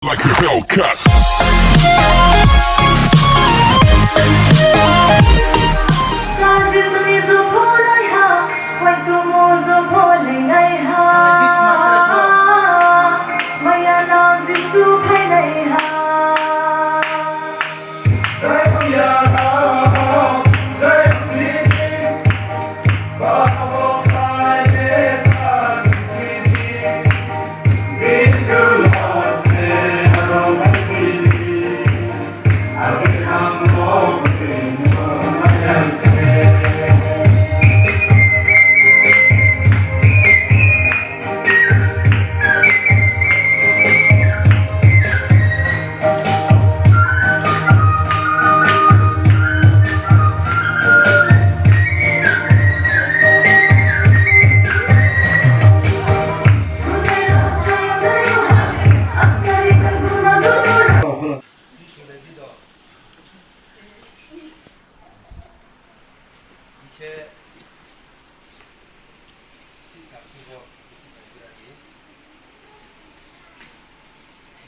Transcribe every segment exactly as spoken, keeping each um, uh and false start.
Like a Hellcat. Sa Jisu ni jophonaiha, uaingsouhmo jophonaiha, maya nang Jisu phailaiha. Hing khe, sihkhla sing wo, sihkhla gra di.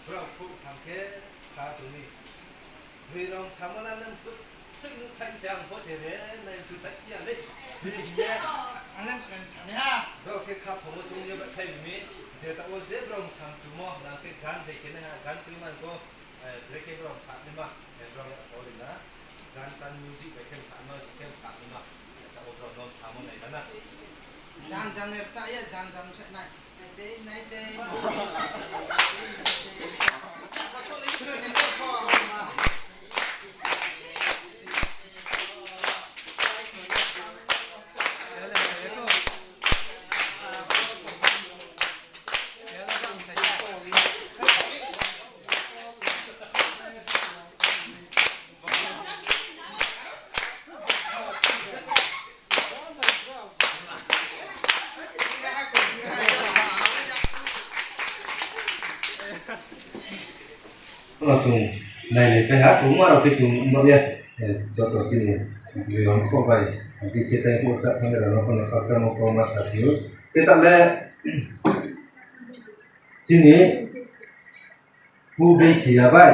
Brao khouh thang khe sa tong mi. Broi rao samo na nang tui nuh thai se ang pho se re, nai tu thai ya le. Hing ye. Ang nang sa sa ni ha. Brao khe khaphang wo chung ye ba thai mi. Je ta wo je brao sam chumo, nang khe gan dei khe nai ha, gan tui man ko, eh, bre khe brao sa ni ma, eh, brao ya ko ri na. Gan tan music bai khe sa no, si khe sa ni ma. Ta wo brao no samo nai sa na. Jan jan er cha ye, jan jan se nai. Nai dei, nai dei. Chung nai nai pai ha, chung ma rao khe chung no ye, eh, joto chini, eh, rao no kho bai, eh, bi khe tai kho sa thang rao no kho no khakchangmo kau ma sa phi ou. Khe ta le, chini, Pu Beisi ya bai,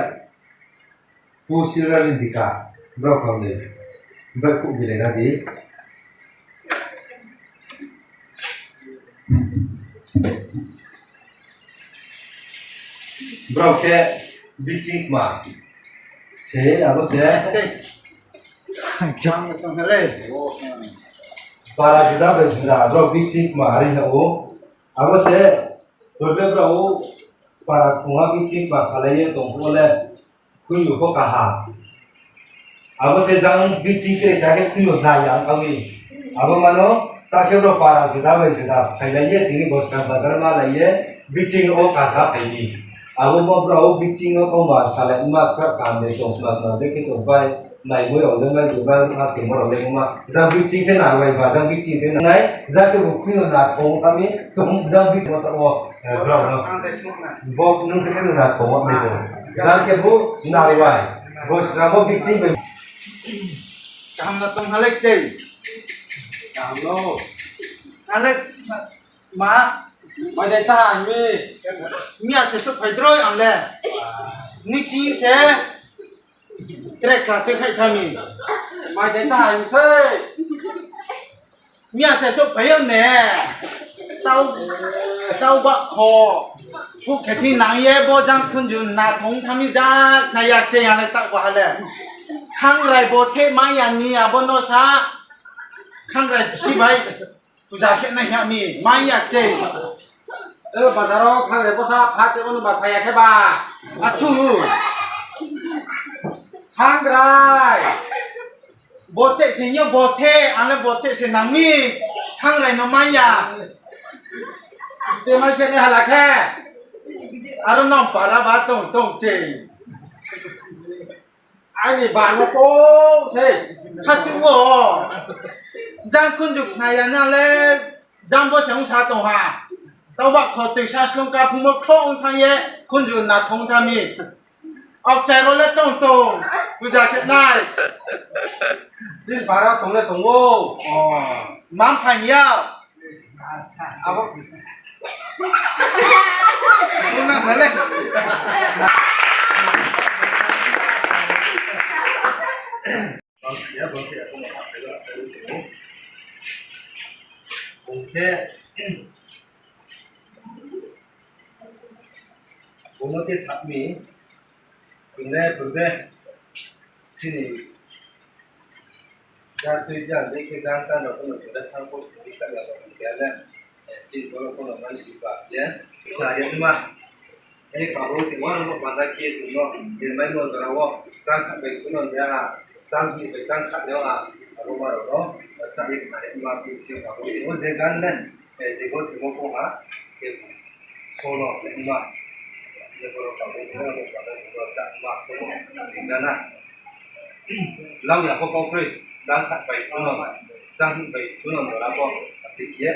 Pu Silver Ridika, brao kau ni, bai khuh bilai na di. Brao khe Biching Kma se, abo se. Para juda bai juda, brao Biching Kma are hing ou. Abo se, purbe brao para khongha Biching Kma khalai ye tong phuh wo le, khuiyo pho kaha. Abo se jang Biching kre kha khe khuiyo nai ya ong kha mi. Abo mano, ta khe brao para juda bai juda phailai ye, tini Bosra bazar malai ye, Biching wo kasa phai mi. Abo bo brao Biching wo kauma salai ma kra kam de tong sma sma de khe tong pai, naimoi rao le mai juda, ma khemo rao le ma. Jang Biching khe nang bai ba, jang Biching khe nang nai, jang khe bo khuiyo na thong kha mi, jang Biching wo ta wo, eh, brao no. Bo nung khe khe na thong wo nai bo. Jang khe bo nang bai. Bosra bo Biching bai. Kaham no tong ha le kchei. Kaham no. Ha le ma, mai dei cha ha mi. Miya se souhphai droi ang le. Nini ching se. Tre kla tui khai tha mi. Mai dei cha ha mi se. Miya se souhphai yo ne. Tau, tau ba kho. Phuh khe thi nang ye bo jang khunju na thong tha mi ja khnai ya kchei ya le tau ba ha le. Khangrai bo the mai ya ni abo no sa. Khangrai si bai. Puja khe nai ha mi, mai ya kchei. Ero bazar wo khangrai bosa pha te ono ba sa ya khe ba. Athu. Khangrai. Bothe se yo bothe, ang le bothe se nang mi. Khangrai no mai ya. Te mai khe nai hala khe. Aro nong para ba tong tong chei. Aini ba no ko se. Khachu wo. Jang khunju khnai ya na le. Jang bo se ong sa tong ha. Tau ba kho tui sa slung ka phungmo khlo ong thang ye. Khunju na thong tha mi. Aokchai ro le tong tong. Puja khe nai. Chini para tong le tong ou. Mam phai ya. Abo. Bung na bale. Bung khe, bung no khe sat mi, chung le purbe, chini Jar tui jar dei khe gan tan rao pho no chole thang pho sini sa ya ba khe le, eh, chini boro pho no mai si ba ye, khna ye ma. Ei kabo khe wa rao no bada khe chung no, je mai no jora wo, chang kha bai chung no ya ha, chang hi bai chang kha ya ha, abo ma rao no, chang ye khna ye ma phi se kabo khe o je gan le, eh, je bo khe mo pho ha, khe Solo, lengma. Ini borok tabuk, borok tabuk, borok chakma, solo, lengma na. Lau ya kho kau kroi, chang khat bai chuno, chang hih bai chuno, borok bo, ati khe.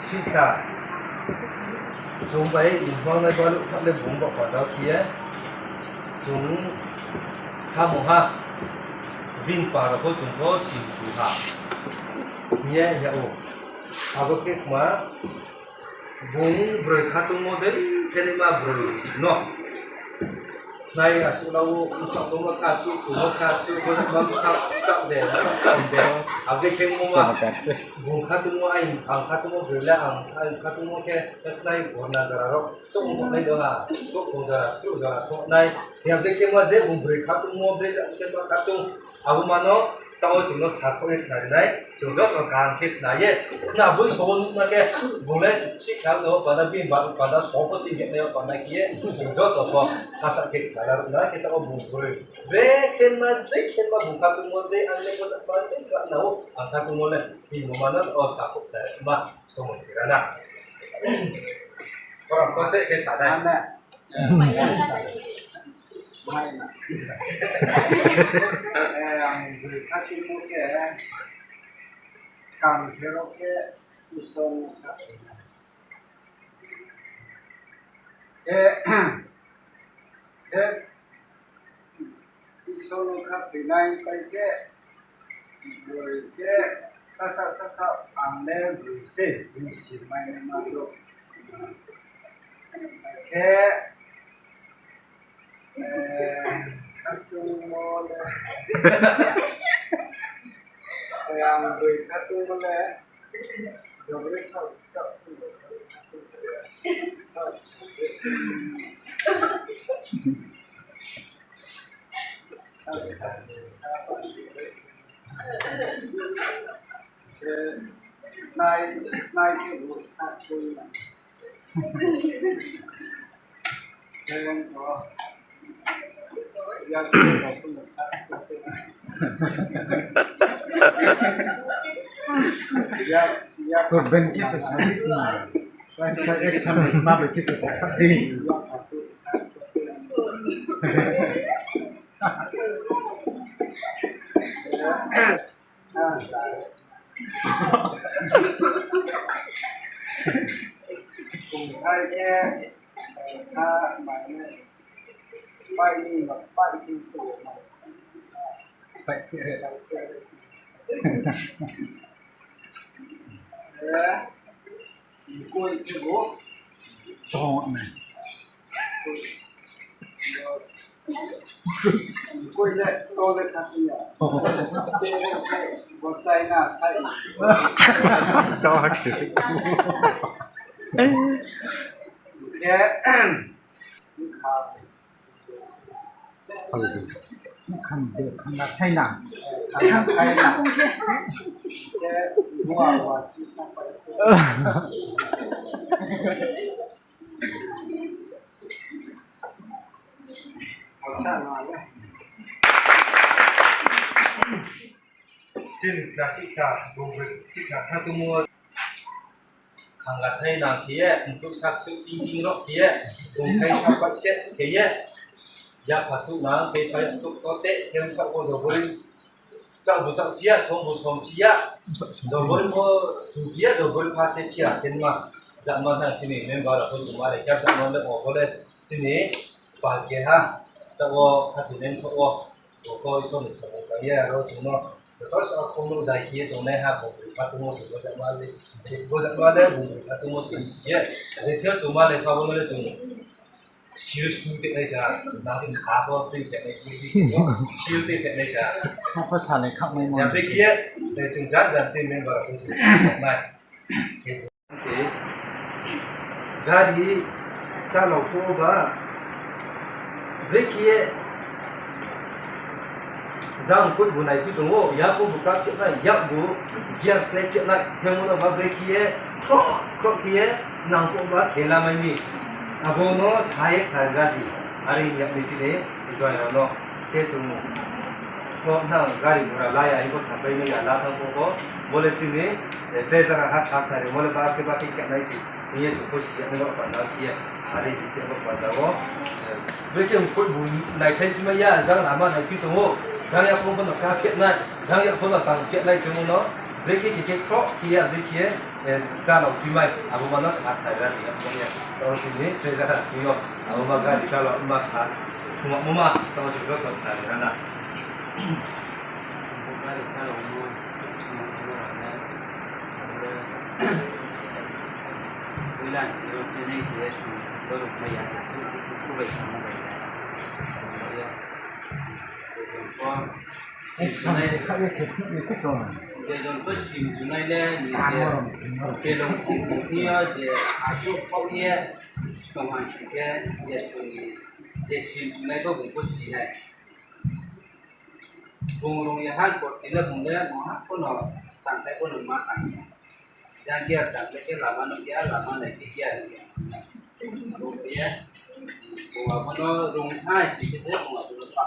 Sikha, chung bai imphang nai baluh kha le bung bo padao khe ye, chung samung ha, bini para pho chung pho si tu ha. Hing ye ya ou. Abo khe kma, bung broi khatungmo dei khe naima broi no. Khnai asuh la o, bsa tongma kha asuh, chumo kha asuh, bojak ma bsa chak de, bsa chak de. Abo dei khe mo ma, bung khatungmo, ang, ang khatungmo broi le, ang, ang khatungmo khe, khe khnai gorna jora rao, chouh mo nai do ha, chouh tong jora, chouh jora so nai. Abo dei khe mo je bung broi khatungmo, broi jak khe ma khatung, Abo mano, tao chung no sakho ye khna rinai, chung joto kaham khe khna ye, khna boi sobo nuhma khe, bung le sikha no panda bini ba-, panda sobo tin khe nai panda khe ye, chung joto pho khasa khe khna ruh na khe tao bung broi. Bre khe ma, dei khe ma bung khatungmo, dei ang le bojak ma, dei khe na o, ang khatungmo le, bini bo mano, o sakho khna ma, somo khe ra na. Korom ko dei khe sa nai. Amen. Eh, ang broi khatungmo khe, skang khe rao khe Isor no kha. Khe, khe Isor no kha phainai pai khe, broi khe sasa, sasa, ang le broi se, bini simai ma do. Khe, eh, khatungmo le, eh, ang broi khatungmo le, jobori sa, sa, sa, sa, sa, sa, nai, nai khe bo sa, sa, Problem khe se sa di na. Pai pai action ma bai khe se sa di. Sa sa. Bung hai khe, sa mai ne, pai ni ma, pai ni so ma. Pai se re. Pai se re. Eh, koi khe bo. Chong ne. Koi le, to le kha ya. Bo China sai. Chong hak chu si. Khe, kha. Khang de, khang la thai na. Khang la thai na. Khe, bua, bua, chu sa pa se. Chini kla sikha, bung sikha kha tongmo, khang la thai nang khe ye, mkuk sak chuk ting ting rok khe ye, bung khai sa pat set khe ye, yapha tuk nang khe sa yak tuk to te, khe msak bo jobori, chak bo chak phi ya, som bo som phi ya, jobori bo chu phi ya, jobori pha se phi ya, tenma, jama nang chini member rok bo juma le, kya jama le, o bo le, chini, pal keha, taoh wo khathoi nai thaoh wo, bo ko Isor ni samung tang ye, aro chung no, joto sa khong no jai khe ye tongnai ha, bung bri kha tongmo se, bo jama le, se, bo jama le, bung bri kha tongmo se, si ye, je thia chung ma le, pha bo no le chung, si ye su te nai sa, na tin kha bo, tin khe nai, si ye te khe nai sa. Kha pha sa le kha mai mo. Ya, brekhe ye, chung jan jan chini member rok chung nai. Se, gari chalao phuh wo ba, brekhe ye jang koi bo naiphi tong ou, ya pho bo kaphehnai, yak bo gear slái phehnai, khe mo no ba brekhe ye khroh khroh khe ye nang pho ba khe lamai mi. Abo no sa ye khnari ra di, are yak ni chini join rao no. Khe chung pho nang gari gura la ya, abo sapai mai ya, la thanng pho pho, bo le chini, eh, tre zaga ha sa khnari, bo le ba khe ba khe khenai se, hing ye chung pho si ya nai rao panda khe ye, are hing khe rao panda wo, eh, brekhe ong koi bo naithai phi mai ya, jang lama naiphi tong ou, jang ya pho bo no kaphehnai, jang ya pho no tang khenai khe mo no, brekhe khe khe khroh khe ya, brekhe ye, eh, chalao phi mai, abo ma no sa khnari ra di ya pho ya, tao chini tre zaga chini yo, abo ma gari chalao ma sa, khuma mo ma, tao se joto khnari ra na. Bejon pho sim junai le, ni je, belong khe yo je, achouh khaoh ye, tongman si khe, je, je sim junai bo bung pho si nai. Bung rung ya ha, kot khe le bung le, mungha pho no, tangthai pho no ma tang ya. Jang gear tangthai khe lama no ya, lama nai khe gear ya. Abo khe ye, bung abo no rung ha si khe se, bung abo no pa.